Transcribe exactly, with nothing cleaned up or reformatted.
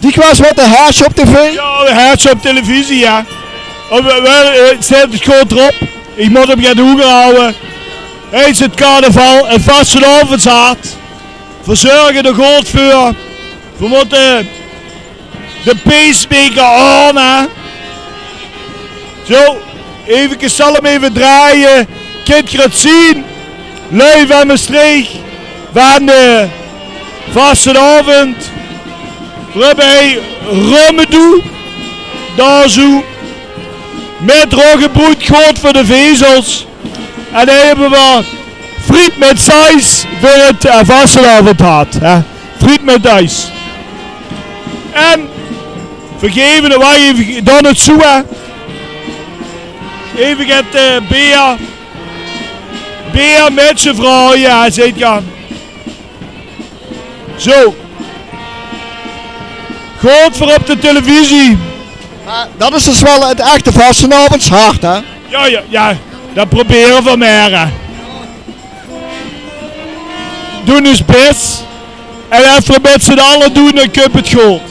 Ich waas mit de Hertje op tv. Jao, de Hertje op televisie, jao. Op, eh, waal, eh, 't steit good d'rop. Ich mót 'm get hoeger hawwe. Hei is 't carnaval, 't vastelaovendshart. Veer zörge d'r good veur. Veer mótte de pacemaker aan, hè. Zo, effe, zal 'm effe drejje. Kint geer 't zeen? Lui vaan Mestreech, vaan de vastelaovend. Veer höbbe hei rommedoe. Dao zoe. Mit roggebroeid, good veur de vezels. En daan höbbe veer friet mit saus veur 't, eh, vastelaovendshart, hè. Friet mit saus. En veer geve 't, wach effe, daan 't zoe, hè. Effe get, eh, beer. Beer mit z'n vrouw, jao, zeker. Zo. Good veur op de televisie. Meh dat is dus wel het echte vastelaovendshart, hè? Jao, jao, jao. Dat probere veer mer, hè. Doen us bès. En es veer 't mit z'n alle doen, daan kump 't good.